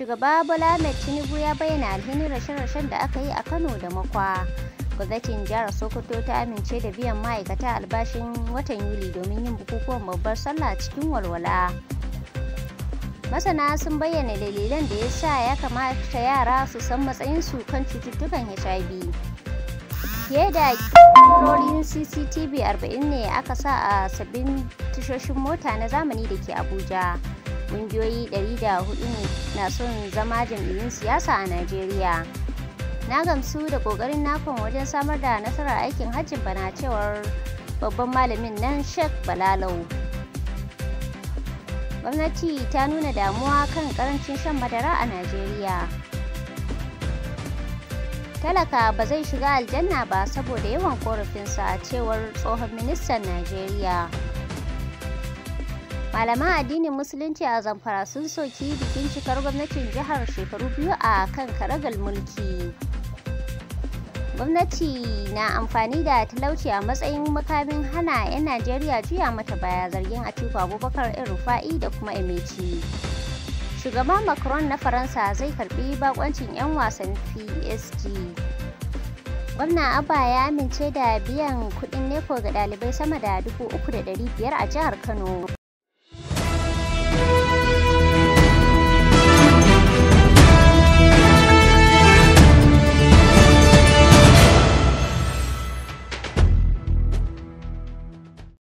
Shugaba Bola Ahmed Tinubu ya bayyana alhinin rashe-rashen da aka yi a Kano da Mokwa. Gwamnatin jihar Sokoto ta amince da biyan ma'aikata albashin watan Yuli domin yin bukukuwan babbar sallah cikin walwala. Masana sun bayyana dalilan da ya sa ya kamata yara su san matsayinsu kan cututtukan HIV. Fiye da kyamarorin CCTV 40 ne aka sa a sabbin tashoshin mota na zamani da ke Abuja. Ƙungiyoyi 104 ne na son zama jam'iyyun siyasa a Najeriya. Na gamsu da ƙoƙarin NAHCON wajen samar da nasarar aikin hajjin bana, cewar babban malamin nan Sheikh Balalau. Gwamnati ta nuna damuwa kan karancin shan madara a Najeriya. Talaka ba zai shiga aljanna ba saboda yawan korafinsa, cewar tsohon ministan Najeriya. Malaman addinin Musulunci a Zamfara sun soki bikin cikar gwamnatin jihar shekaru 2 a kan karagar mulki. Gwamnati na amfani da talauci a matsayin makamin hana 'yan Najeriya juya mata baya, zargin Atiku Abubakar, El Rufa'i da kuma Amaechi. Shugaban Macron na Faransa zai karbi bakoncin 'yan wasan PSG. Gwamna Abba ya amince da biyan kudin NECO ga dalibai sama da 3,500 a jihar Kano.